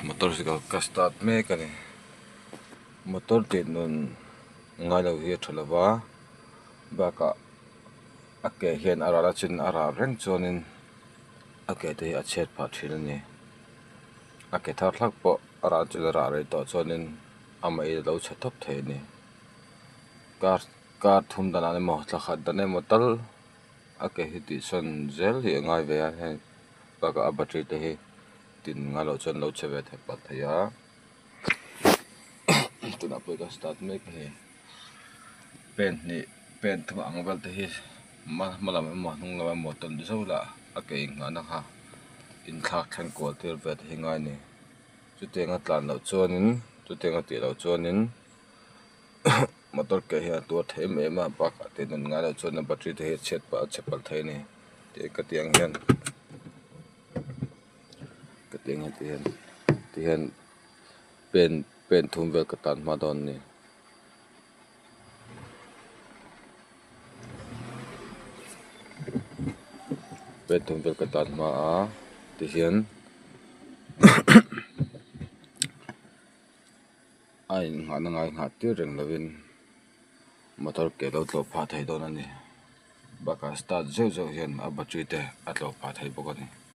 Motor cycle ka start mek a ni motor tih nun ngai lo hi a tha lova bakah a ke hian a ral a chin a ral reng chuanin a ke te hi a chhiat phah thin a ni a ke thar hlak pawh a ral chin a rah rei tawh chuanin amah hi alo chhe tawp thei a ni kar kar thum danah emaw thla khat dan emaw tal a ke hi tih sawn zel hi a ngai ve a hei bakah a battery te hi tin ngai loh chuan lo chhe ve thei palh thei a tunah pawh ka start mek a ni pen hnih pen thum ang vel te hi hma lam emaw hnung lam emaw tawn zauh lah a ke inghahna kha inthlak thleng kual tir ve te hi ngai a ni chutiang a tlan loh chuanin chutiang a tih loh chuanin motor ke hian a tuar thei em em a bakah te nun ngai loh chuan a battery te hi a chhiat pah a chhe palh thei a ni tih ka tih ang hian. Ka ti ang hian ti hian pen pen thum vel ka tan hma dawn a ni. Pen thum vel ka tan hma a ti hian a innghahna ngai nghah tir reng lovin motor ke lo tlawh phah thei dawn a ni. Bakah start zeuh zeuh hian a battery te a tlawh phah thei bawk a ni.